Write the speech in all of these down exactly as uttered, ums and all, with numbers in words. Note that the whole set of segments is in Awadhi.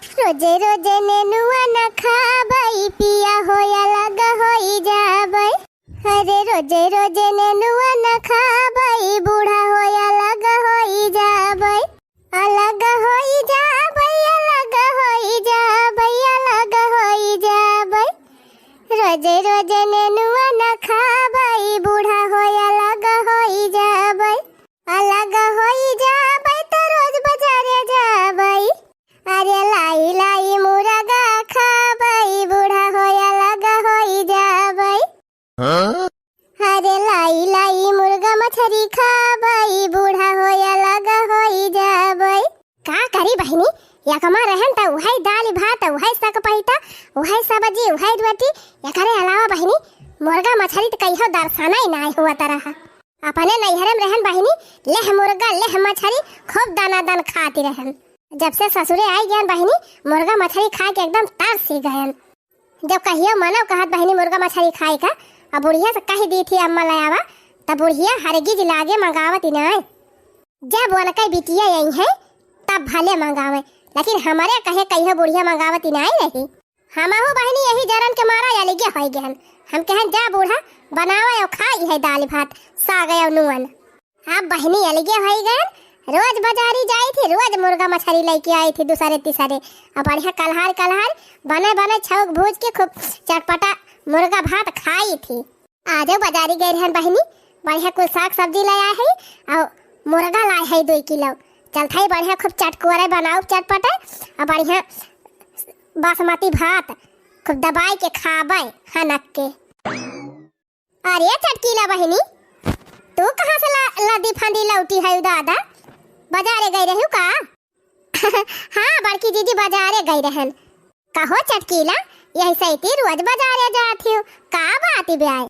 रोजे रोजे नेनुआ न खाबई, पिया हो अलग होई जाबई। अरे रोजे रोजे नेनुआ न खाबई, बूढ़ा हो अलग होई जाबई। अलग होई जाबई, अलग होई जाबई, अलग होई जाबई। रोजे रोजे नेनुआ न खाबई, बूढ़ा हो अलग होई जाबई। अलग होई जाबई त रोज बजारे जाबई। अरे लाई लाई मुर्गा खाबई, बूढ़ा हो अलग होई जाबई। हाँ? अरे लाई लाई मुर्गा मछरी खाबई, बूढ़ा हो अलग होई जाबई। का करी बहिनी, यकमा रहन त उहै दाल भात, उहै साग पइता, उहै सब्जी, उहै रोटी। एकरे अलावा बहिनी, मुर्गा मछरी त कहियो दर्शना ही नाहीं होत रहा। अपने नैहरे में रहन बहिनी, लेह मुर्गा, लेह मछरी, खूब दनादन खाती रहन। जब से ससुरे आई गयन बहिनी, मुर्गा मछरी खाए के एकदम तरसी गयन। जब कहियो मनो कहत बहिनी मुर्गा मछरी खाए का, अब बुढ़िया से कहि दीथी अम्मा ले आवा, तब बुढ़िया हरगिज लागे मंगावत ही नाहीं। जब उनकै बिटिया अइहैं, तब भले मंगावैं, लेकिन हमरे कहे कहियो बुढ़िया मंगावत ही नाहीं रही। हमहू बहिनी यही जरन के मारा अलगे होइ गए हन। हम कहन, जा बूढ़ा, बनावा अउ खा इहै दाल भात, साग अउ नून। अब बहिनी अलगे होइ गए हन, रोज बजारी जाई थी, रोज मुर्गा मछरी लइके आई थी दूसरे तीसरे। अब बढ़िया कलहार कलहार बने बने छौंक भूज के खूब चटपटा मुर्गा भात खाई थी। आजो बजारी गए रहन बहिनी, बढ़िया कुल साग सब्जी ले आए है, अउ मुर्गा लाए है दुई किलो। चलत है बढ़िया खूब चटकोरे बनाउब चटपटे, अउ बढ़िया बासमती भात खूब दबाई के खाबे हनक के। अरे चटकीला बहिनी, तू कहाँ से ला-, लदी फंदी लौटी है दादा? बजारे गई रही का? हाँ बड़की जीजी, बजारे गई रहन। कहो चटकीला, यही सैती रोज बजारे जात हियो, का बात बे आए?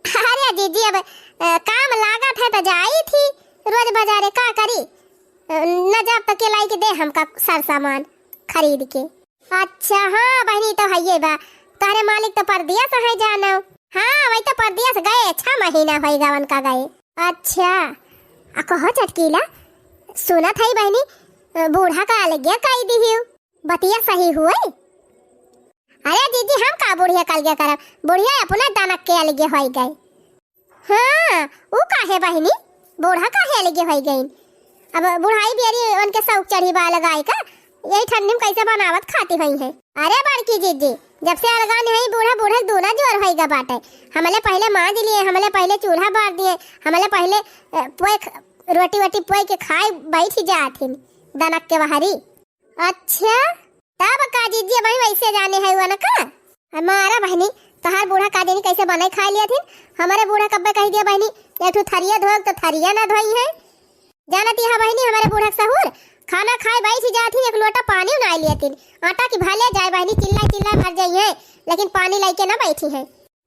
अरे जीजी, अब, अ, काम लागत है त जाई थी रोज बजारे, का करी? अ, न जाब त के लाई के दे हमका सर सामान खरीद के। अच्छा, हाँ बहिनी, तो हइये बा, तोहरे मालिक तो परदेस है जानो। हाँ, वही तो परदेस गए, छह महीना होई गवन का गए। अच्छा, आ कहो चटकीला, सुनत है बहिनी, अ, बूढ़ा का अलगे कई दिहियो। बतिया सही हुए? अरे जीजी, हम का बुढ़िया का अलगे करब? बुढ़िया अपने दनक के अलगे होई गए। हाँ, ऊ काहे बहिनी? बूढ़ा काहे अलगे होई गइन? अब बुढ़ाई बियरी उनके शौक चढ़ी बा अलगाई का? यही ठंडी में कैसे बनावत खाती होई हैं? अरे बड़की जीजी, जब से अलगान है बूढ़ा, बूढ़ा दूना जोर होई गा बाटे। हमले पहले मांज लिए, हमले पहले चूल्हा बार दिए, हमले पहले, अ, पोए ख-, रोटी वोटी पोए के खाए बैठ जात हिन दनक के बहरी। अच्छा, तब का जीजी, अबहीं वैसे जाने है हुआ ना का? अरे मारा बहिनी, तोहार बूढ़ा का जानी कैसे बनाई खाए लिया थिन। हमारे बूढ़ा कब्बे कही दिया बहिनी, एक ठो थरिया धोए तो थरिया ना धोई है। जानती है बहिनी, हमारे बूढ़ा के सहूर, खाना खाए बैठ जात ही, एक लोटा पानी ना लिया थिन। आटा की भले जाए बहिनी, चिल्ला चिल्ला मर जाई है, लेकिन पानी लेके ना बैठी है।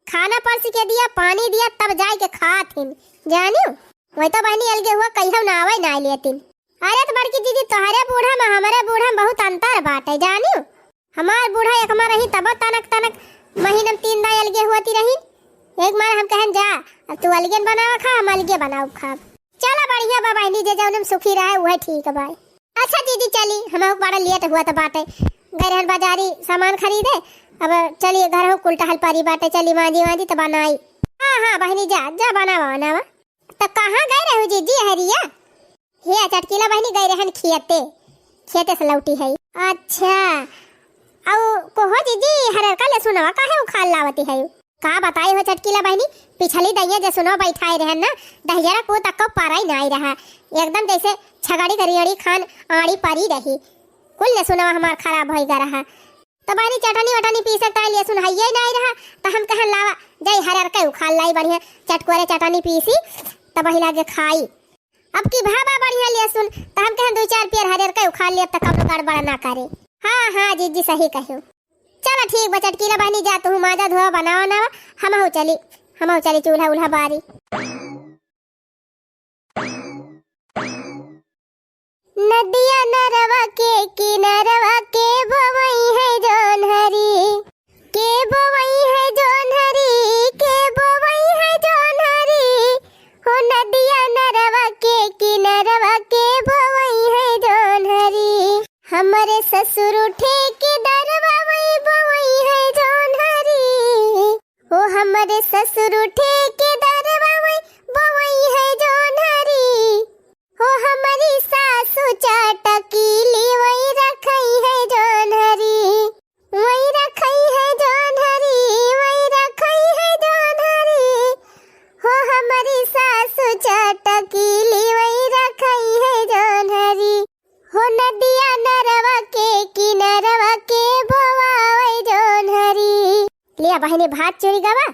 खाना परस के दिया, पानी दिया, तब जाए के खात हिन, जानियो। वही तो बहिनी अलगे हुआ, कहियो ना आवे ना लिया थिन। अरे त बड़की दीदी, तोहरे बूढ़ा में हमरे बूढ़ा में बहुत अंतर बाटे, जानियो। हमार बूढ़ा एक मार रही तब तनक तनक महीना में तीन दाई अलगे होती रही। एक मार हम कहन जा, अब तू अलगे बनावा खा, हम अलगे बनाउब खाब। चला बढ़िया बा बहिनी, जे जौन में सुखी रहे उहे ठीक बा। अच्छा दीदी चली, हम बड़ा लेट हुआ त बाटे, गए रहन बाजारी सामान खरीदे, अब चली घर हो कुल टहल परी बाटे, चली मांजी वांजी त बनाई। हाँ हाँ बहिनी जा, जा बनावा बनावा। त कहाँ गए रहू जीजी हरिया? हे चटकीला बहिनी गई रहन खेते, खेते से लौटी है। अच्छा, अउ कहो जीजी, हरर का लहसुनवा काहे उखाड़ लावती है? का बताई हो चटकीला बहिनी, पिछली दइया जे सुनो बैठाए रहन ना, दहिजरा को तक को पारा ही ना आई रहा, एकदम जैसे छगड़ी करियड़ी खान आड़ी परी रही, कुल लहसुनवा हमार खराब होई गा रहा। त बहिनी चटनी वटनी पीसे ताई लहसुन हइये नाई रहा, त हम कहन लावा जाई हरियर के उखाड़ लाई बढ़िया चटकोरे चटनी पीसी, त वही लागे खाई। अब की भावा बढ़िया लहसुन, त हम कहन दो चार पेड़ हरियर के उखाड़ लिया, त कौनो गड़बड़ ना करे। हाँ हाँ जीजी सही कहो। चला ठीक बा चटकीला बहिनी, जा तुहू माजा धोआ बनावा ना, हमहू चली, हमहू चली चूल्हा उल्हा बारी। नदिया नरवा के किनरवा के बोवई है जोन्हरी, के बोवई है जोन्हरी, के बोवई है जोन्हरी, हो नदिया नरवा के किनरवा के बोवई है जोन्हरी। हमरे ससुर ठेकेदारवा वही बोवई है जोन्हरी। ओ हमरे ससुर ठेकेदारवा वही बोवई है जोन्हरी। हो हमरी सासु चटकीली वही रखई है जोन्हरी। वही रखई है जोन्हरी, वही रखई है जोन्हरी। हो हमरी सासु चटकीली वही रखई है जोन्हरी। हो नदिया नरवा के किनरवा के बोवावै जोन्हरी। लिया बहिनी, भात चुरि गवा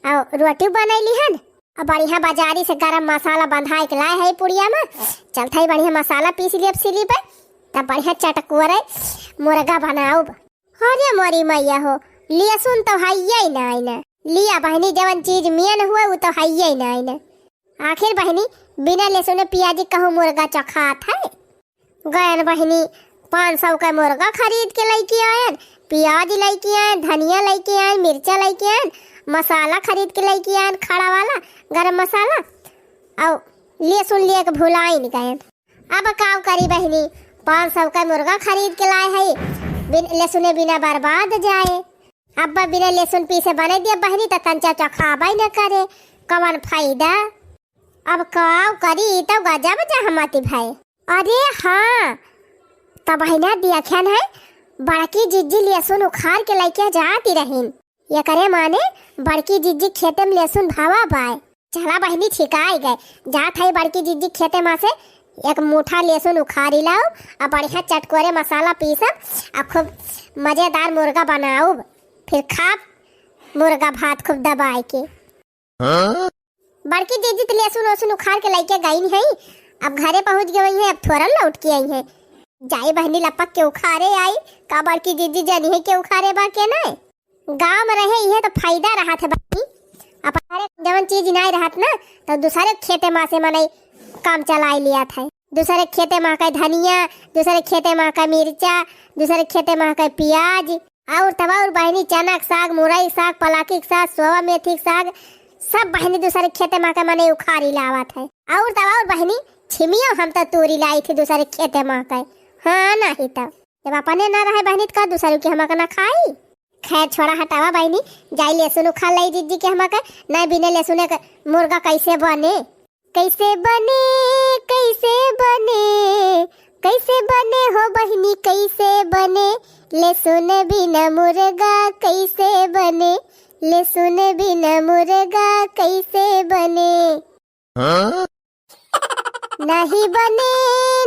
अउ रोटी बनइली हन। अब बढ़िया बाजारी से गरम मसाला बंधाइ के लाए है पुड़िया में। चलत है बढ़िया मसाला पीस लियब सिली पे, तब बढ़िया चटकोरे मुर्गा बनाउब। अरे मोरी मैया हो, लहसुन तो हइये नाहीं न। लिया बहिनी, जवन चीज मेन हुए उ तो हइये नाहीं न। आखिर बहिनी, बिना लहसुन पियाजी कहूँ मुर्गा चखात है? गयन बहिनी, पाँच सौ का मुर्गा खरीद के लइके आयन, पियाज लइके आयन, धनिया लइके आयन, मिर्चा लइके आयन, मसाला खरीद के लइके आयन, खड़ा वाला गरम मसाला, अउ लहसुन लिए के भुलाइन गयन। अब काव करी बहिनी, पाँच सौ का मुर्गा खरीद के लाए है, बिन लहसुने बिना बर्बाद जाए। अब बिना लहसुन पीसे बने दिया बहिनी, त तंचा चखाबे न करे, कवन फायदा? अब काव करी, ई तो गजब जहमती भए। अरे हाँ, तब बहिना देखन है, बड़की जिज्जी लहसुन उखार के लइके जाती रहिन। एकरे माने बड़की जिज्जी खेते में लहसुन भावा बाय। चला बहिनी, ठिकाई गए, जात है बड़की जिज्जी खेते मा से एक मुठा लहसुन उखारी लाउब, आ बढ़िया चटकोरे मसाला पीसब, आ खूब मजेदार मुर्गा बनाउब, फिर खाब मुर्गा भात खूब दबाए के। हाँ? बड़की जिज्जी त लहसुन ओसुन उखार के लइके गइन है, अब घरे पहुँच गई है, अब थोरन लौट के आई है। जाए बहिनी लपक के उखारे आई, का बड़की जिज्जी जनिहे के उखारे बा के नाहीं। गाँव में रहे इहे तो फायदा रहत है बहिनी। अपन घरे जवन चीज नाहीं रहत ना, तो दूसरे खेते मा से मनई काम चलाए लियात है। दूसरे खेते मा के धनिया, दूसरे खेते मा के मिर्चा, दूसरे खेते मा के पियाज, अउर तब अउर बहिनी चना के साग, मुरई के साग, पलाकी के साग, सोवा मेथी के साग, सब बहिनी दूसरे खेते मा के मनई उखारी लावत है। अउर तब अउर बहिनी छिमियो हम तो तूरी लाई थी दूसरे खेते मा के। हाँ, नाहीं तो जब अपने ना रहे बहिनी, त का दूसरे के हमका ना खाई? खैर, छोड़ा, हटावा बहिनी, जाई लहसुन उखार लाई जिज्जी के हमका। नाहीं, बिना लहसुने के मुर्गा कैसे बने? कैसे बने, कैसे बने, कैसे बने हो बहिनी, कैसे बने? लहसुन बिना मुर्गा कैसे बने? लहसुन बिना मुर्गा कैसे बने? हाँ? नाहीं बने,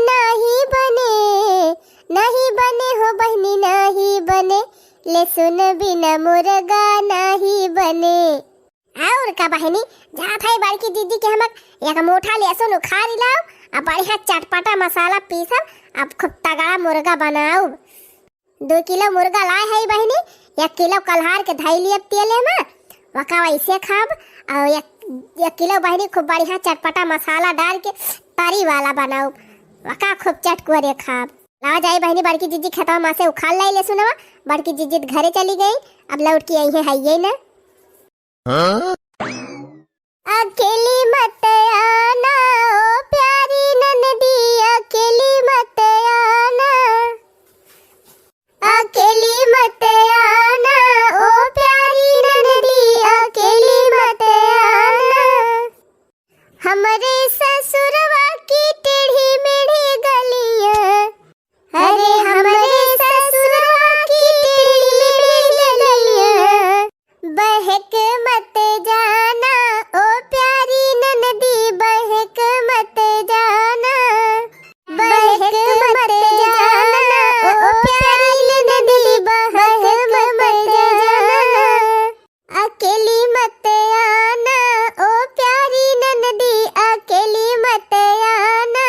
नाहीं बने, नाहीं बने हो बहिनी, नाहीं बने, लहसुन बिना मुर्गा नाहीं बने। अउर का बहिनी, जात है बड़की जिज्जी के हमक एक मुठा लहसुन उखारी लाउब, आ बढ़िया चटपटा मसाला पीसब, अब खूब तगड़ा मुर्गा बनाउब। दो किलो मुर्गा लाए है बहिनी, एक किलो कल्हार के धई लियब तेले मा, वका वैसे खाब। अउर एक, एक किलो बहिनी खूब बढ़िया चटपटा मसाला डाल के तरी वाला बनाउब, वका खूब चटकोरे खाब। लावा जाई बहिनी, बड़की जिज्जी खेतवा मा से उखार लाई लहसुनवा, बड़की जिज्जी त घरे चली गई, अब लौट के आई है, है ये ना। हाँ? अकेली मत आना ओ प्यारी ननदी, अकेली मत आना, अकेली मत आना ओ प्यारी ननदी, अकेली मत आना। हमरे ससुरवा की टेढ़ी मेढ़ी गलियाँ, अरे हमरे ससुरवा की टेढ़ी मेढ़ी गलियाँ, बहक मत जाना ओ प्यारी ननदी, बहक मत जाना, बहक मत जाना ओ प्यारी ननदी, बहक मत जाना। अकेली मत आना ओ प्यारी ननदी, अकेली मत आना,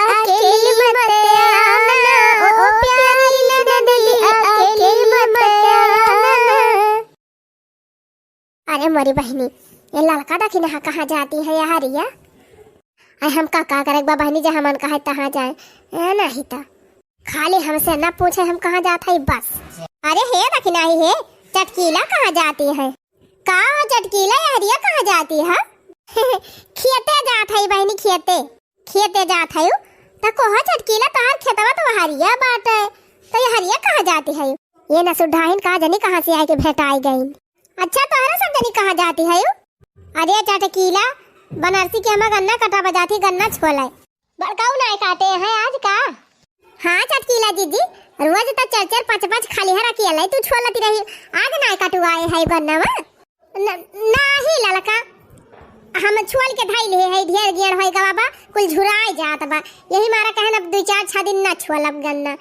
अकेली मत आना ओ प्यारी ननदी, अकेली मत आना। अरे मोरी बहिनी, ये ललका दखिनहा कहाँ जाती है यार रिया? अरे हमका का करे बा बहिनी, जे हमन कहे तहाँ जाए, ए नाहीं त। खाली हमसे ना पूछे हम कहाँ जात हई बस। अरे हे दखिनही हे, चटकीला कहाँ जाती है? का हो चटकीला, यहरिया कहाँ जाती है? खेते जात हई बहिनी, खेते। खेते जात हई, त कोहा चटकीला, तोहार खेतवा तो हरिया बाटे, तो ये हरिया कहाँ जाती है? ये न सुधाहिन का जनी कहाँ से आइके भेटाइ गइन। अच्छा, तोहरा सब जनी कहाँ जाती है? अरे चटकीला, बनारसी के हमा गन्ना कटावा जाती, गन्ना छोले। बड़काऊ नाय काटे हैं आज का? हाँ चटकीला जीजी, रोज तो चार चार पाँच पाँच खाली हरा किया लाई तू छोलती रही, आज नाय कटुआए है गन्ना मा? न-, नाही ललका, हम छोल के धइले है, ढेर गेड़ होई गवा बा, कुल झुराए जात बा, यही मारा कहन अब दुइ चार छह दिन ना छोलब गन्ना।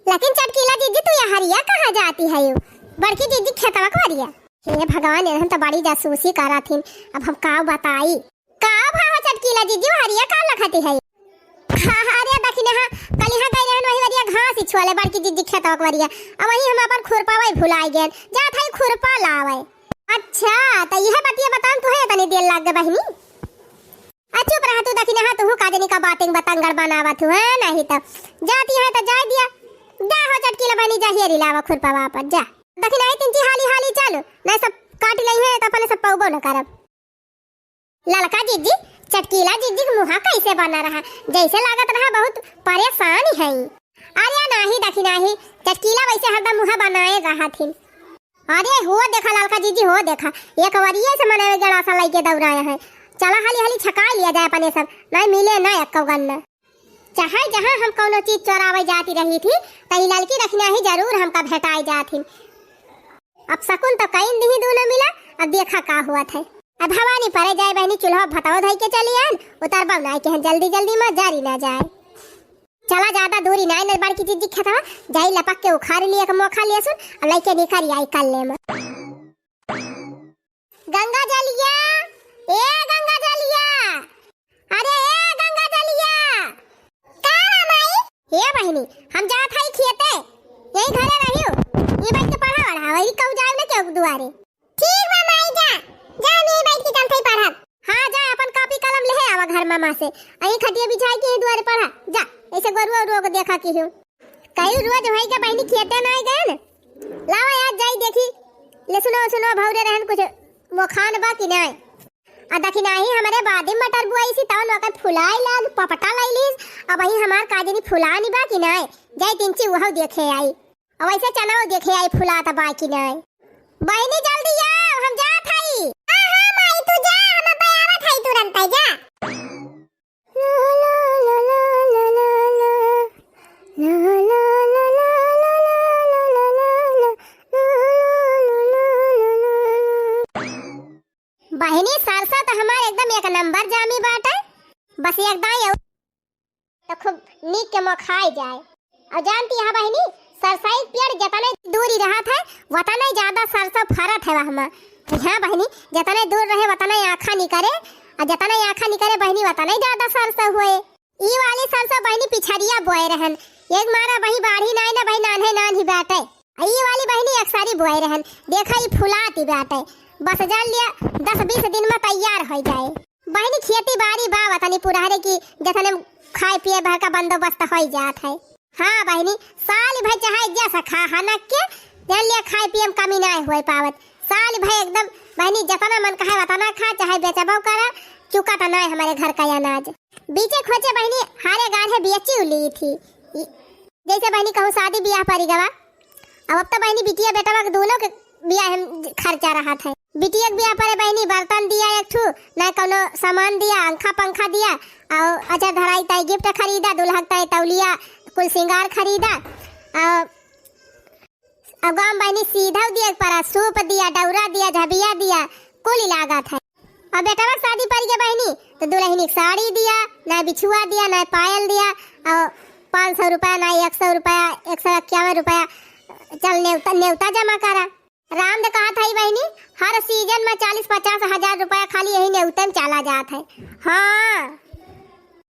लेकिन चटकीला जीजी, तू ये हरिया कहाँ जाती है? बड़की जीजी खेतवा के हरिया। हे भगवान, एहन तो बड़ी जासूसी करत हिन, अब हम का बताई। का भाव चटकीला जीजी, वो हरिया का लखती है? हाँ, हाँ, अरे दखिने हाँ, कल यहाँ गई रहन, वही वरिया घास ही छोले बड़की जीजी खेतवा के वरिया, अब वही हम अपन खुरपावा ही भुलाई गए, जा थाई खुरपा लावे। अच्छा, तो यह बतिया बतान तू है, तनी देर लाग गए बहिनी। आ, चुप रहा तू, दखिने हाँ, तू का जनी का बातें बतंगड़ बनावत हूँ, है नहीं तो जाती है तो जाए दिया। जा हो चटकीला बहिनी, जा हियरी लावा खुरपावा पर, जा। दखिने आई तिनची हाली हाली चलो, नहीं सब काट लई है तो अपने सब पौबो न करब। ललका जीजी, चटकीला जीजी के मुहा कैसे बना रहा, जैसे लागत रहा बहुत परेशान है। अरे नाही दखिने ही, चटकीला वैसे हरदम मुहा बनाए रहा थिन। अरे हो देखा ललका जीजी, हो देखा, एक वरिये से मने गड़ासा लइके दौड़ाए हैं। चला हाली हाली छकाई लिया जाए अपने सब, नहीं मिले ना एक्को गन्ना। चाहे जहाँ हम कौनो चीज चोरावे जाती रही थी, तो ई ललकी दखिने ही जरूर हमका भेटाए जात ही। अब शकुन तो कई दिही दोनों मिला, अब देखा का हुआ था। अब भवानी परे जाए बहिनी, चूल्हा भतवा धई के चली आन, उतर बनाए के हैं जल्दी जल्दी मा जरी ना जाए। चला ज्यादा दूरी नाई न बड़की जीजी खेतवा, जाई लपक के उखाड़ लिए एक मोखा लिए सुन, और लइके निकल आई कल्ले मा। गंगा जलिया, ए गंगा जलिया, अरे ए गंगा जलिया। का है माई? ए बहिनी, हम जात हई खेते, यही घरे रहियो, ये बैठ के पढ़ा वढ़ा, वही कहू जाए न केहू दुआरे। ठीक बा माई, जा, जा, हम यही बैठ के चलत हई पढ़ब। हाँ, जा, अपन कापी कलम लेहे आवा घर मामा से, यही खटिया बिछाई के यही दुआरे पढ़ा, जा, ऐसे गोरुआ उरुआ को देखा की हूँ। कई रोज होई के बहिनी खेते नाई गए न, लावा आज जाई देखी, ले सुनो, सुनो, भौरे रहन कुछ मोखान बा कि नाई? आ दखिने ही हमरे बादी मटर बुआई सी, तवन ओकर फुलाई लाग, पपटा लई लीस, अब वही हमार काजनी फुलानी बा कि नाई? जाई तिनची उहौ देखे आई, अब वैसे चनाओ देखे आई फुलात बा कि नाई? बहिनी जल्दी आओ, हम जात हई। हाँ, हाँ माई, तू जा, हम अब्बे आवत हई तुरंत, जा। बहिनी, सरसों तो हमार एकदम एक नंबर जामी बाटे, बस एक दाई अउ तो खूब नीक के मोखाई जाए। और जानती है बहिनी, सरसई पेड़ जतने दूरी रहत है, वतने ज्यादा सरसों फरत है वहमा। हाँ बहिनी, जतने दूर रहे वतने आँखा निकरे, और जतने आँखा निकरे बहिनी, वतने ज्यादा सरसों हुए। ई वाली सरसों बहिनी पिछड़िया बोए रहन, एक मारा वही बाढ़ी नाई ना, वही नान्हे नान्ही बाटे। आ ई वाली बहिनी अक्सरी बोए रहन, देखा ई फुलाती बाटे, बस जान लिया दस बीस दिन मा तैयार होइ जाए। बहिनी खेती बाड़ी बा वतनी पुरहरे की, जतने खाए पिए भर का बंदोबस्त होइ जात है। हाँ बहिनी, साल भर चाहे जैसा खा हनक के, जान लिया खाए पिए में कमी नाई होए पावत। साल भर एकदम बहिनी जतना मन कहे वतना खा, चाहे बेचबो करा, चुका तो नाई हमारे घर का अनाज। बीचे खोचे बहिनी हारे गाढ़े बेची ली थी। ई, जैसे बहिनी कहूँ शादी बियाह परी गवा, अब, अब तो बहिनी बिटिया बेटवा के दोनों के बियाह में खर्चा रहत है। बिटिया के बियाह परे बहिनी बर्तन दिया एक ठू, ना कौनो सामान दिया, अंखा पंखा दिया, और अचर धराई ताई गिफ्ट खरीदा, दुल्हा के ताई तौलिया, कुल सिंगार खरीदा, और अब गाँव बहिनी सीधा दिया के परा, सूप दिया, डौरा दिया, झबिया दिया, कुल लागत है। अब बेटवा के शादी पड़ गया बहिनी, तो दुल्हनी के साड़ी दिया, ना बिछुआ दिया, ना पायल दिया, और पाँच सौ रुपया, ना एक सौ रुपया, एक सौ इक्यावन रुपया, चल नेवता, नेवता जमा करा। राम दे कहत हई बहिनी, हर सीजन में चालीस पचास हजार रुपया खाली यही नेवते में चला जात है। हाँ,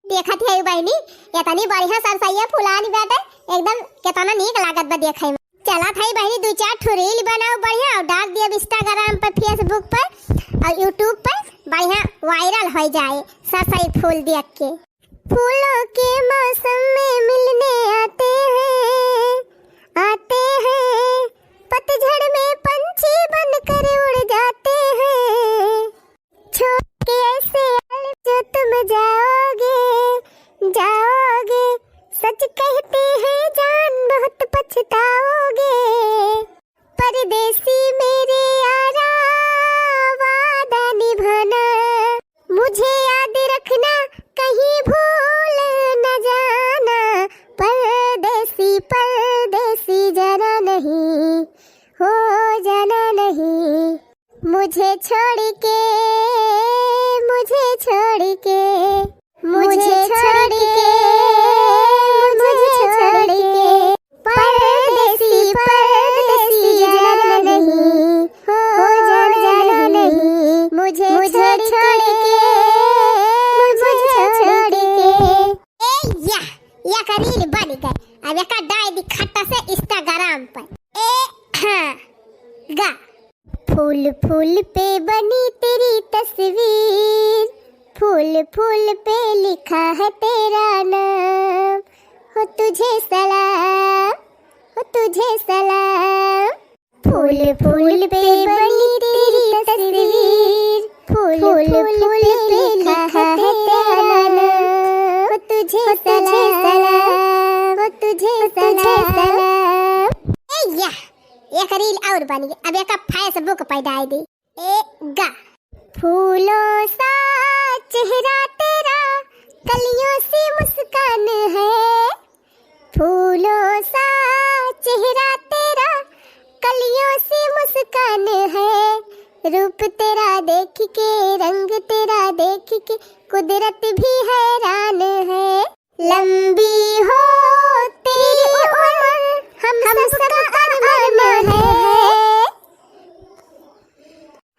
देखत हई बहिनी, इतनी बढ़िया सरसैया फुलानी बाटे, एकदम केतना नीक लागत बा देखे में। चलत हई बहिनी, दू चार ठो reel बनाओ बढ़िया और डाल दिया Instagram पे, Facebook पे और YouTube पे, बढ़िया viral हो जाए सरसई फूल देख के। फूलों के मौसम में मिलने आते हैं, आते हैं, पतझड़ में पंछी बनकर उड़ जाते हैं। छोड़ के ऐसे आलम जो तुम जाओगे, जाओगे, सच कहते हैं जान बहुत पछताओगे, परदेसी मेरे यारा वादा निभाना। मुझे याद रखना कहीं भूल न जाना, परदेसी परदेसी जाना नहीं, हो जाना नहीं। मुझे छोड़ के, मुझे छोड़ के, मुझे छोड़ के, मुझे छोड़ के, परदेसी, परदेसी जाना नहीं, हो जाना नहीं, मुझे छोड़ के, मुझे छोड़ के। ए या, या का reel बन गए। अब एका डाल दी खट्टा से Instagram पर। ए हाँ, गा। फूल फूल पे बनी तेरी तस्वीर, फूल फूल पे लिखा है तेरा नाम, हो तुझे सलाम, हो तुझे सलाम। फूल फूल पे बनी तेरी तस्वीर, फूल फूल पे लिखा है तेरा नाम, हो तुझे सलाम, हो तुझे सलाम। ए या, एक reel और बन गई। अब एका Facebook पर डाल दी। ए गा। फूलों सा चेहरा तेरा, कलियों सी मुस्कान है, फूलों सा चेहरा तेरा, कलियों सी मुस्कान है। रूप तेरा देख के, रंग तेरा देख के, कुदरत भी हैरान है। लंबी हो तेरी उम्र, हम सबका अरमान है।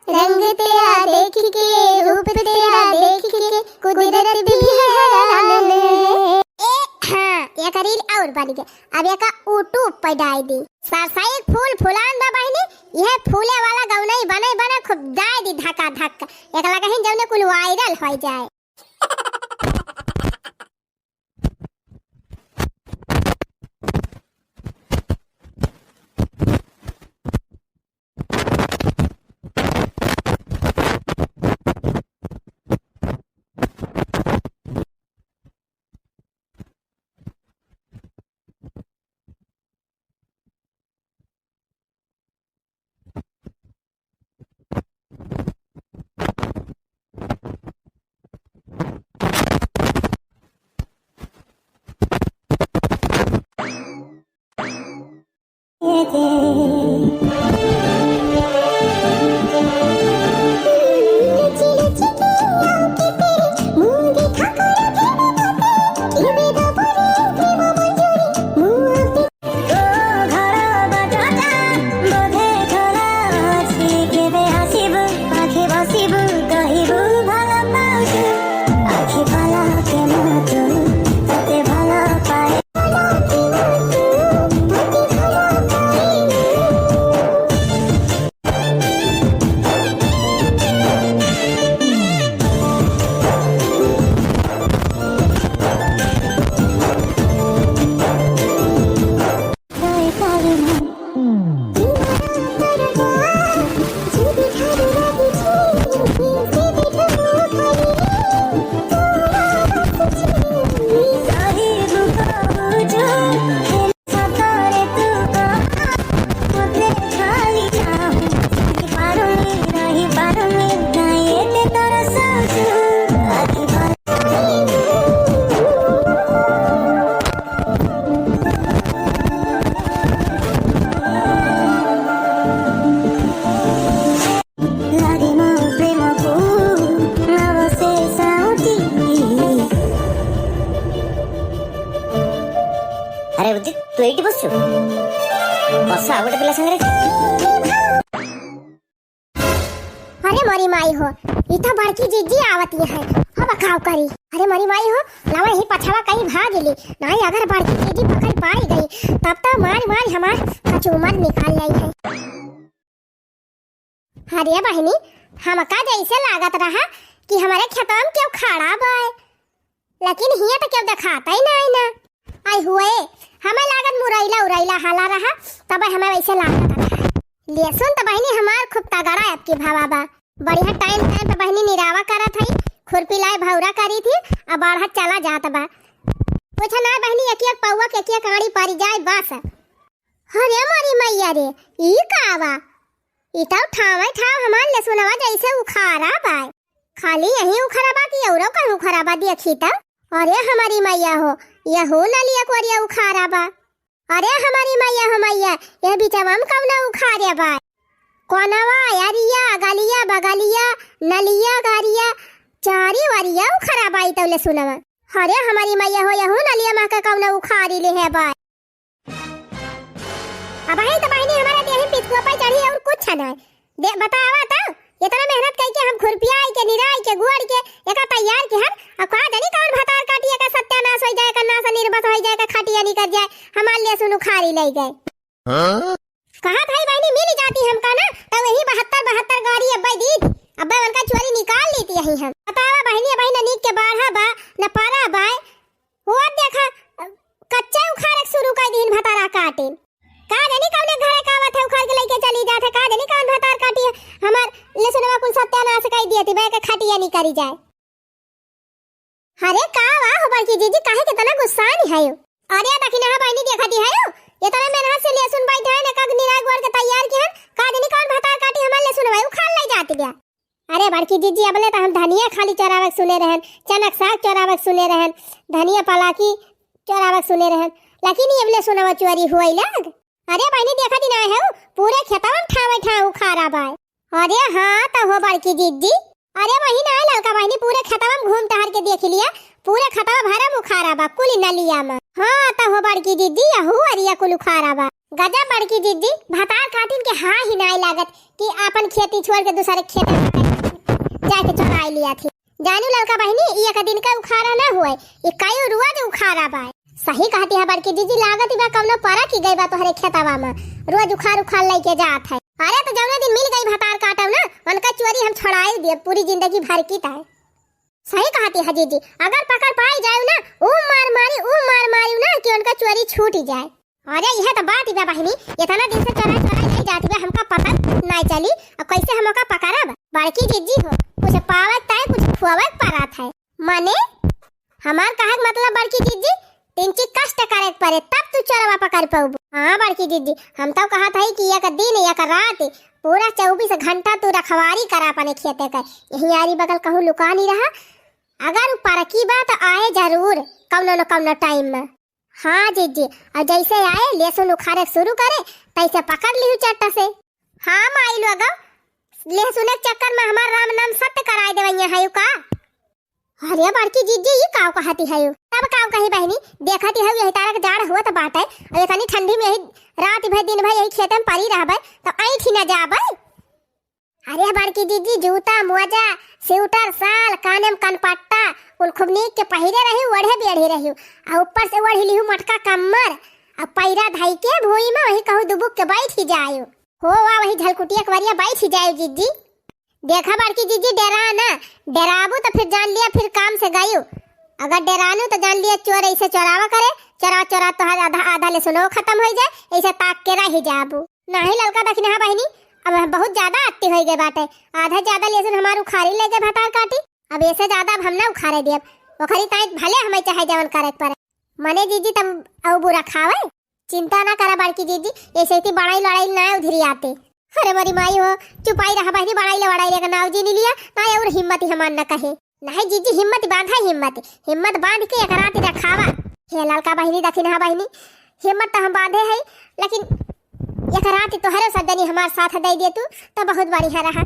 रंग तेरा देख के, रूप तेरा देख के, कुदरत भी हैरान है। ए हाँ, एक reel और बन गया। अब एका YouTube पे डाल दी। सरसई फूल फुलान बा बहिनी, यह फूले वाला गौनई बने बने खूब डाल दी धक्का धक्का। एक लगहिन जौने कुल viral हो जाए। अरे उदित, तू एइटी बसचु? बस, आ गोटे पिला सांगरे। अरे मोरी माई हो, ई तो बड़की जीजी आवत है। अब काव करी? अरे मोरी माई हो, लावा ही पछवा कहीं भाग गेली। नाहीं, अगर बड़की जीजी पकड़ पाई गई, तब तो मार मार हमार कचूमर निकाल लाई है। अरे बहिनी, हमका जैसे लागत रहा कि हमरे खेतवा में केहू खड़ा बा, लेकिन हियाँ तो केहू देखाता ही नाहीं ना। आई हुए, हमें लागत मुरैला उरैला हाला रहा, तब हमें वैसे लागत रहा। लहसुन तो बहिनी हमार खूब तगड़ा अबकी भावा बा। बढ़िया time time पे बहिनी निरावा करत हई, खुरपी लाए भौरा करी थी, अब बढ़त चला जात बा। कुछ ना बहिनी, एक एक पौवा के एक एक आड़ी परि जाए बस। अरे मोरी मैया रे, ई का बा? ई तउ ठावे ठाव हमार लेसुनवा जैसे उखारा बा। खाली यही उखारा बा कि औरो कहीं उखारा बा, देखी त। अरे हमारी मैया हो, यहू नलिया कोरिया उखारा बा। अरे हमारी मैया हो मैया, यह बिचवा में कौना उखारे बा? कोनवा, अरिया, गलिया, बगलिया, नलिया, गारिया, चारी वरिया उखारा बा ई तउ लेसुनवा। अरे हमारी मैया हो, यहू नलिया मा के कौना उखारी लिहे बा। अबहीं त बहिनी हमारे देहि में पितकुआ पे चढ़ी और कुछ ना। दे, बतावा त, इतना मेहनत कइके हम खुरपियाई के, निराई के, गुड़ के, एका तैयार के हन, अब का जानी कौन भतार काटी, एका सत्यानाश होइ जाए, एका नाश निर्वस होइ जाए, एका खटिया निकल जाए, हमार लेसुन उखारी लइ गए। हाँ? कहत हई बहिनी मिल जाती हमका ना, त वही बहत्तर, बहत्तर गारी अब्बे दीत, अब्बे उनका चोरी निकाल लेती यही हम। बतावा बहिनी, अबहीं न नीक के बाढ़ा बा, न पारा बा, वो अब देखा, कच्चा उखाड़े शुरू कर दीन भतारा काटे। का जानी कौने घरे का आवत है, उखाड़ के लइके चली जात है। का जानी कौन भतार काटी है, हमार लेसुनवा कुल सत्यानाश कर दिए थी, बह के खटिया निकरी जाए। अरे का वा हो बड़की जीजी, काहे के तना गुस्सान है? अरे दखिनहा बहिनी देखती है, ये तरे मेहनत से लेसुन बैठे है ना, कग निराय गोड़ के तैयार के हन, का जानी कौन भतार काटी हमार लेसुनवा उखाड़ ले जाती बिया। अरे बड़की जीजी, अबले त हम धनिया खाली चोरावे के सुने रहन, चनक साग चोरावे के सुने रहन, धनिया पलाकी चोरावे के सुने रहन, लेकिन ये अबले सुनवा चोरी हुई लग। अरे बहिनी, देखा दी ना है, पूरे खेतवा में ठावे ठाव उखारा बाय। अरे हाँ, त हो बड़की जीजी। अरे वही ना है ललका बहिनी, पूरे खेतवा में घूम टहर के देख लिया, पूरे खेतवा भरा में उखारा बा, कुल नलिया में। हाँ, त हो बड़की जीजी, यहू अरिया कुल उखारा बा। गजब बड़की जीजी, भतार काटिन के हाँ ही नाय लागत कि आपन खेती छोड़ के दूसरे खेत में जाके चोराई लिया थी। जानू ललका बहिनी, ई एक दिन का उखारा ना हुए, ई कई रोज उखारा बा। सही कहती है बड़की जीजी, लागत बा कौनो परक ही गई बा तोहरे खेतवा में, रोज उखार उखार लेके जात है। अरे तो जौने दिन मिल गई भतार काटब ना, उनका चोरी हम छोड़ाई दिए, पूरी जिंदगी भर की ताय। सही कहती है जीजी, अगर पकड़ पाई जाए ना, ऊ मार मारी, ऊ मार मारी ना कि उनका चोरी छूट ही जाए। अरे यह तो बात ही बा बहिनी, इतना दिन से चोरा चोरा ले जात बा, हमका पता नाय चली, अब कैसे हम ओका पकड़ब? बड़की जीजी हो, कुछ पावे ताय कुछ खोवे परत है। माने हमार कहे के मतलब बड़की जीजी, तीन चीज कष्ट करे के पड़े तब तू चोरवा पकड़ पउबू। हाँ बड़की जीजी, हम तो कहत हई कि एक दिन एक रात पूरा चउबीस घंटा तू रखवारी करा अपने खेते के। यही आरी बगल कहूँ लुका नहीं रहा, अगर उ परकी बा तो आए जरूर कौनो न कौनो टाइम में। हाँ जीजी, और जैसे आए लेसुन उखाड़े शुरू करे, तैसे पकड़ लिहू चट्ट से। हाँ माई लोग, लेसुन के चक्कर में हमार राम नाम सत्य कराए देवैया है का? अरे बड़की जीजी, ई काव कहती है? तब काव कही बहिनी, देखती है यही तारक जाड़ हुआ तो बाटे, और इतनी ठंडी में यही रात भर दिन भर यही खेते में पड़ी रहबे तो ऐठी न जाबे। अरे बड़की जीजी, जूता, मोजा, स्वेटर, साल, काने में कनपट्टा, कुल खूब नीक के पहिरे रही, ओढ़े बेढ़े रही, आ ऊपर से ओढ़ी लिहू मोटका कम्मर, आ पैरा धई के भुई में वही कहूँ दुबुक के बैठ ही जायो। हो वाह, वही झलकुटिया के वरिया बैठ ही जायो जीजी। देखा बड़की जीजी, डेरा ना, डेराबू तो फिर जान लिया फिर काम से गयू। अगर डेरानू तो जान लिया चोर ऐसे चोरावा करे, चोरा चोरा तोहार आधा आधा लेसुनो खत्म हो जाए, ऐसे ताक के रह जाबू। नाही ललका दखिनहा बहिनी, अब हम बहुत ज्यादा अत्ती होइ गए बाटे। आधा ज्यादा लेसुन हमार उखारी ले गए भतार काटी, अब ऐसे ज्यादा अब हम ना उखारे देब। ओखरी ताई भले हमें चाहे जवन करे के पड़े। मने जीजी तब अउ बुरा खावे, चिंता ना करा बड़की जीजी, ऐसे इतनी बड़ाई लड़ाई ना उधरी आते। अरे मोरी माई हो, चुपाई रहा बहिनी, बड़ाई ले बड़ाई ले का नाव जी नहीं लिया, ना और हिम्मत ही हमार न कहे। नहीं जीजी, हिम्मत बांधा, हिम्मत, हिम्मत बांध के एक रात रखावा। हे ललका बहिनी, दखिनहा बहिनी, हिम्मत तो हम बांधे है, लेकिन एक रात तोहरे सब जनी हमार साथ दे दे तू, तो बहुत बढ़िया रहा।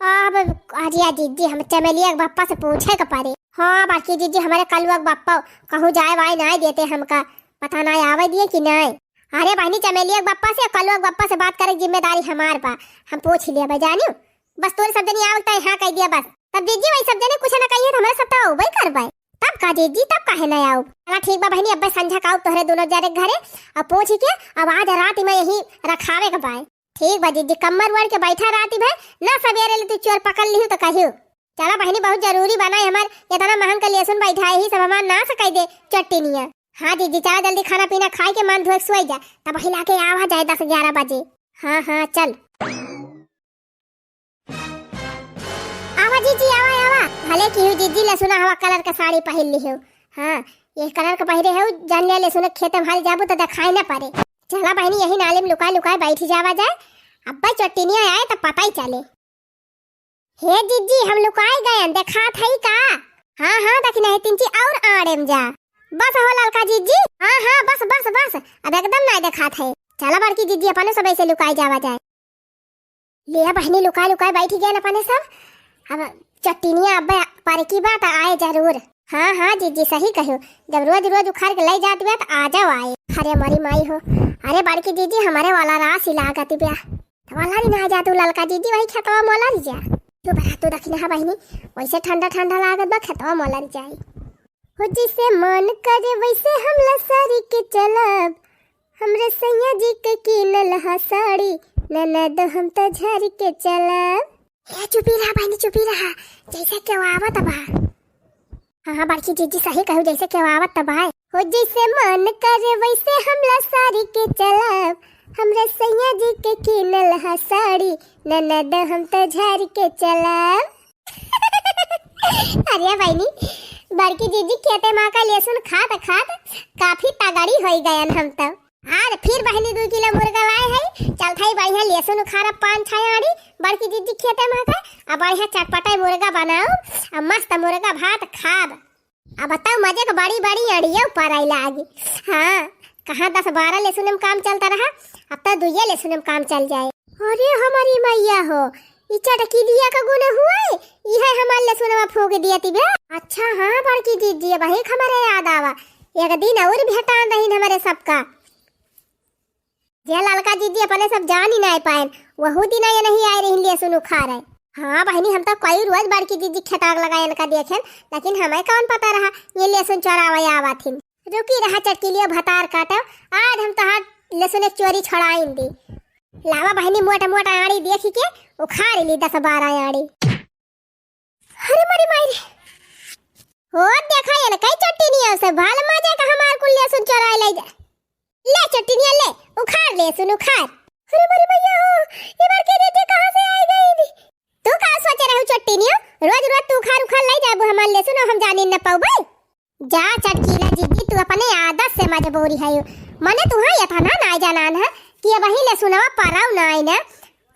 अब अरिया जीजी, हम चमेलिया के बप्पा से पूछे के पड़े। हाँ बड़की जीजी, हमारे कलुआ के बप्पा कहूँ जाए वाए ना देते हमका, पता ना आवे दिए कि नहीं। अरे बहिनी, चमेलिया के बप्पा से, कलुआ के बप्पा से बात करे के जिम्मेदारी हमार बा, हम पूछ लेबे जानियो। बस तोरे सब जनी आवे के ताई हाँ कह दिया बस। तब जीजी वही सब जने कुछ ना कहिए तो हमारे सब तो अउबे करबे। तब का जीजी, तब काहे ना आउब? चला ठीक बा बहिनी, अब्बे संझा का आउब तोहरे दोनों जने के घरे, अब पूछ के अब आज रात में यही रखावे के बाय। ठीक बा जीजी, कम्मर ओढ़ के बैठा रात भर, ना सवेरे ले तू चोर पकड़ लिहू तो कहियो। चला बहिनी, बहुत जरूरी बा ना हमार, इतना महंग के लेसुन बैठा है, ही सब हमार नाश कर दे चट्टिनिया। हाँ जीजी, चला जल्दी खाना पीना खाए के मान धोए के सोई जा, तब हिला के आवा जाए दस ग्यारह बजे। हाँ हाँ चल। आवा जीजी, आवा आवा। भले किहू जीजी लेसुना हवा कलर का साड़ी पहिर लिहू, हाँ, ये कलर के पहिरे हउ, जान ले, लेसुन खेते में हाल जाबू त देखाई ना पड़े। चला बहिनी, यही नाली में लुकाए लुकाए बैठी जावा जाए, अब्बे चोटिनिया आए त पता ही चले। हे जिज्जी, हम लुकाए गयन, देखात हई का? हाँ, हाँ, देखी नहीं, तिनची और आड़े में जा। बस हो ललका जिज्जी, हाँ, हाँ, बस, बस, बस, अब एकदम नहीं देखात है। चला बड़की जिज्जी, अपने सब ऐसे लुकाए जावा जाए। ले बहिनी, लुकाए लुकाए बैठी गयन अपने सब। अब चट्टिनिया अब पर की बात आए जरूर। हाँ, हाँ, जिज्जी, सही कहो, जब रोज रोज उखाड़ के ले जात बा त आ जाओ आए। अरे मोरी माई हो, अरे बड़की जिज्जी, हमारे वाला रास ही लागत बा। त वाला दिन आ जा तू ललका जिज्जी, वही खेतवा मोला ले जा। तू बड़ा तू दखिना हा बहिनी, वैसे ठंडा ठंडा लागत बा, खेतवा मोला ले जाई। हो जैसे मन करे वैसे हम लसारी के चलब, हमरे सैया जी के कीनल हा साड़ी, ननद हम त झारी के चलब। ए चुपी रहा बहिनी, चुपी रहा, जैसे केहू आवत बा। हाँ, हाँ, बड़की जिज्जी सही कहू, जैसे केहू आवत त बाय। हो जैसे मन करे वैसे हम लसारी के चलब, हमरे सैया जी के कीनल हा साड़ी, ननद हम त झारी के चलब। अरे बहिनी, बड़की जिज्जी खेते मा का लेसुन खात खात काफी तगड़ी होई गयन हम त। आज फिर बहिनी दुई किलो मुर्गा लाए है, चलत है बढ़िया लेसुन उखाड़ा पाँच छह आड़ी, बड़की जिज्जी खेते मा का, आ बढ़िया चटपटा मुर्गा बनाओ, आ मस्त मुर्गा भात खाब। अब बताओ, मजे के बड़ी बड़ी अड़िया ऊपर आई लागी। हाँ, कहाँ दस बारह लेसुन में काम चलता रहा, अब तो दुइये लेसुन में काम चल जाए। अरे हमारी मैया हो, ई चटकिलिया का गुण हुए, ई है हमार लेसुनवा फूंक दिया तिबे। अच्छा हाँ बड़की जिज्जी, वही हमारे याद आवा, एक दिन और भेटान रहीन हमारे सबका। जे ललका जिज्जी अपने सब जान ही नाय पाएन, वहू दिन ये नहीं आए रही लेसुन उखाड़े। हाँ बहिनी, हम तो कई रोज बड़की जिज्जी खेताग लगा इनका देखेन, लेकिन हमें कौन पता रहा ये लेसुन चोरावे आवा थिन। रुकी रहा चटकिलियो भतार काटो, आज हम तोहार लेसुन एक चोरी छोड़ाइन दी। लावा बहिनी, मोटा मोटा आड़ी देखी के उखाड़ ली दस बारह आड़ी। अरे मरी माई रे। हो देखा, ये कई चट्टिनिया से भाल मजा का हमार कुल लेसुन चोराए ले जा। ले चट्टिनिया ले, उखाड़ लेसुन उखाड़। अरे मरी मैया हो, ये बार के देते कहाँ से आई गई थी? तू का सोचे रहू चट्टिनिया? रोज रोज तू उखाड़ उखाड़ ले जाबू हमार लेसुन और हम जानी न पाउबे। जा चटकीला जिज्जी, तू अपने आदत से मजबूरी है। मने तुहा इतना नाय जानान है कि अबही लेसुनवा परौ नाय न,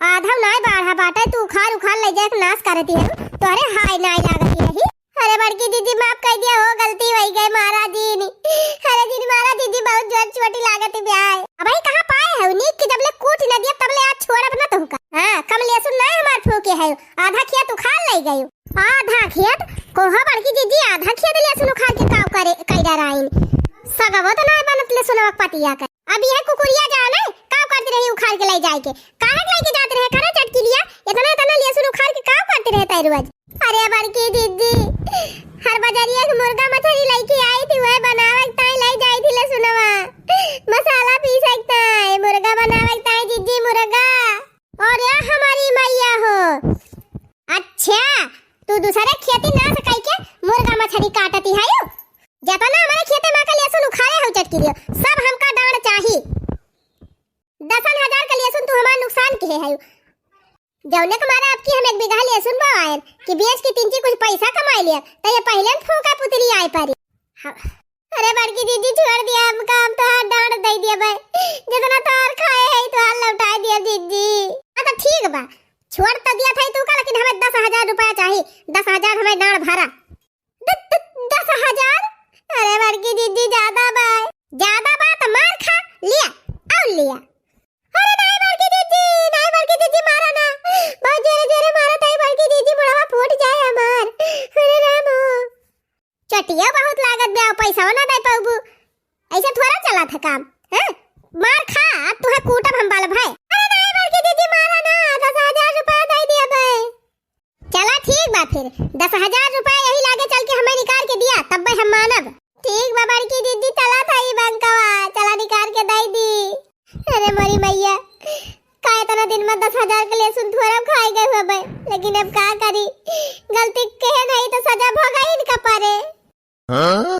आधा नाय बाढ़ा बाटे, तू उखाड़ उखाड़ ले जाए के नाश करती है, तोहरे हाय नाय लागती रही। अरे बड़की जिज्जी, माफ कर दिया हो, गलती होई गई, मारा जिन। अरे जिन मारा जिज्जी, बहुत जोर चोटी लागत ब्याय। अबही कहाँ पाए है नीक कि जबले कूट न दिया तबले आज छोड़ब न तुहका। हाँ, कम लेसुन नाय हमार फूके है, आधा खेत उखाड़ ले गई। आधा खेत? कोहा बड़की जिज्जी, आधा खेत लेसुन उखाड़ के काव करे, कई डराइन? सगवो तो नाय बनत लेसुनवा के पतिया के। अब यह कुकुरिया जाने काव करती रही उखाड़ के ले जाए के। काहे के लेके जात रहे? करे चटकिलिया, इतना इतना लेसुन उखाड़ के काव करती रहे तै रोज? अरे बड़की जिज्जी, हर बजरिया के मुर्गा मछरी लेके आई थी, वह बनावे के ताई ले जाई थी लेसुनवा। मसाला पीसे के ताई, मुर्गा बनावे के ताई जिज्जी, मुर्गा। अरे हमारी मैया हो। अच्छा, तू दूसरे खेती नाश कइके मुर्गा मछरी काटती है यू? जतना हमारे खेते मा का लेसुन उखाड़े हो चटकिलियो, सब हमका डांड चाही। दसन हजार का लेसुन तू हमार नुकसान किहे है। जौने के मारे आपकी हम एक बीघा लेसुन बोआयन कि बेच के तिनची कुछ पैसा कमाई लिया, त ये पहिले न फूका पुतरी आए पारी। हाँ। अरे बड़की जिज्जी छोड़ दिया हमका, हम तोहार डांड दे दिया भाई, जितना तोहार खाए है तोहार लौटाए दिया जिज्जी। हाँ तो ठीक बा, छोड़ तो दिया था तू का, लेकिन हमें दस हजार रुपया चाही, दस हजार हमें डांड भरा। द-, द-, दस हजार? अरे बड़की जिज्जी ज्यादा बा। ज्यादा बा तो मार खा, लिया, और लिया। अरे नाई बड़की जिज्जी, नाई बड़की जिज्जी मारा ना, बहुत जोरे जोरे मारा था बड़की जिज्जी, मुड़वा फूट जाए हमार। अरे राम हो। चटिया बहुत लागत बा, पैसा ना दे पाबू, ऐसे थोड़ा चला था काम, हैं? मार खा, अब तुहे कूटब हम बाल भाई। अरे नाई बड़की जिज्जी मारा ना, दस हजार रुपया दे दिया भाई। चला ठीक बा फिर, दस हजार रुपया यही लागे चल के हमें निकाल के दिया, तब भाई हम मानब। ठीक बा बड़की जिज्जी, चला था ई बैंकवा, चला निकाल के दे दी। अरे मोरी मैया, का इतना दिन मा दस हजार के लेसुन थोड़ा खाए गए हुआ भाई, लेकिन अब का करी, गलती कहे नहीं तो सजा भोगा ही इनका परे। हाँ?